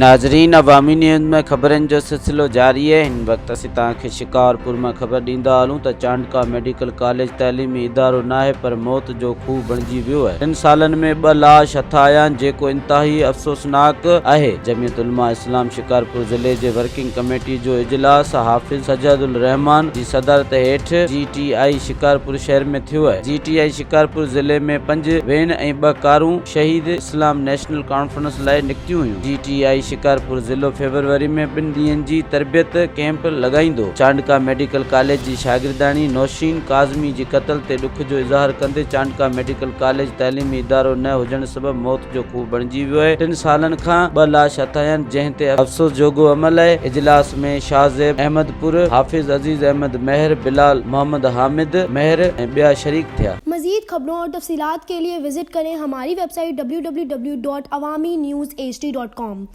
ناظرين عوامي نيوز ۾ خبرن جو سلسلو جاري آهي هن وقت اسين توهان کي شڪارپور مان خبر ڏيندا هلون ته چانڊڪا ميڊيڪل ڪاليج تعليمي ادارو ناهي پر موت جو کوهه بڻجي ويو آهي ٽن سالن ۾ ٻه لاش هٿ آيا آهن جيڪو انتهائي افسوسناڪ آهي جمعيت علماء اسلام شڪارپور ضلعي جي ورڪنگ ڪميٽي جو اجلاس حافظ سجاد الرحمان جي صدارت هيٺ جي ٽي آء شڪارپور شهر ۾ ٿيو آهي جي ٽي آء شڪارپور ضلعي ۾ پنج وين ۽ ٻه ڪارون شهيد اسلام نيشنل ڪانفرنس لاء نڪتيون هيون. جي ٽي آء شڪارپور ضلعو فيبروري ۾ ٻن ڏينهن جي تربيت ڪئمپ لڳائيندو. چانڊڪا ميڊيڪل ڪاليج جي شاگردياڻي نوشين ڪاظمي جي قتل تي ڏک جو اظهار ڪندي چانڊڪا ميڊيڪل ڪاليج تعليمي ادارو نه هجڻ سبب موت جو کوهه بڻجي ويو آهي ٽن سالن کان ٻه لاش هٿ آيا آهن جنهن تي افسوس جوڳو عمل آهي. اجلاس ۾ شاهزيب احمد پور، حافظ عزيز احمد مهر، بلال محمد حامد مهر ۽ ٻيا شريڪ ٿيا. مزيد خبرون اور تفصيلات کے لئے وزٽ ڪرين ھماري web site www.awamiNewsHD.com.